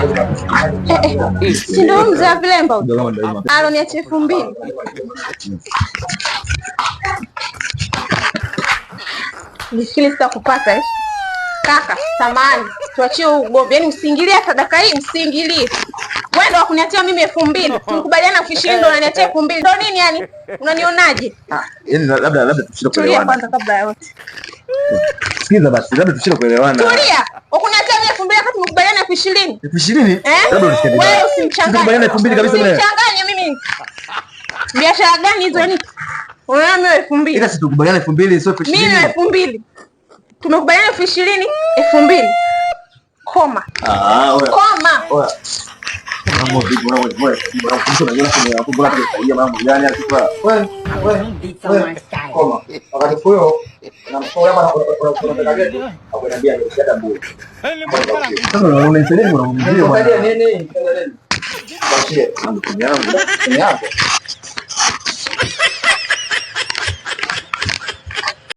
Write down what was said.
Eh, eh. Si ndio mzee wa vilemba? Aloniachia 2000. Nifikiri sitakupata eh. Kaka, samahani. Tuachie huu ugomvi. Yaani usiingilie hata dakika hii usiingilie. Wewe ndio wakuniachia mimi 2000. Tulikubaliana 20,000 ndio unaniachia 2000. Ndio nini yani? Unanionaje? Yaani labda tushinde Tulia kuelewana. kwanza kabla ya yote. Sikiza basi, labda tushinde kuelewana. Tulia. Wakuniachia mimi 2000 wakati tumekubaliana 20,000. 20,000? Eh? Labda unisikie vibaya. Wewe usimchanganye. Tukubaliana 2000 kabisa mimi. Usimchanganye mimi. Biashara gani hizo yani? Unaona mimi 2000. Ila si tukubaliana 2000 sio 20,000. Mimi 2000. Tumekubaliana 20,000, 2000. Koma. Ah, oya. Koma. Oya. Mambo vipi? Mbona wewe? Mbona unajua kuna hapo bora kusaidia mambo gani hapo kwa? Wewe, wewe, koma. Wakati huo na mshauri hapa unataka gani? Akuniambia ni shida bure. Sasa unanisaidia nini? Unaongea bwana. Unasaidia nini? Unasaidia nini? Bashie. Mambo yangu. Ni yako.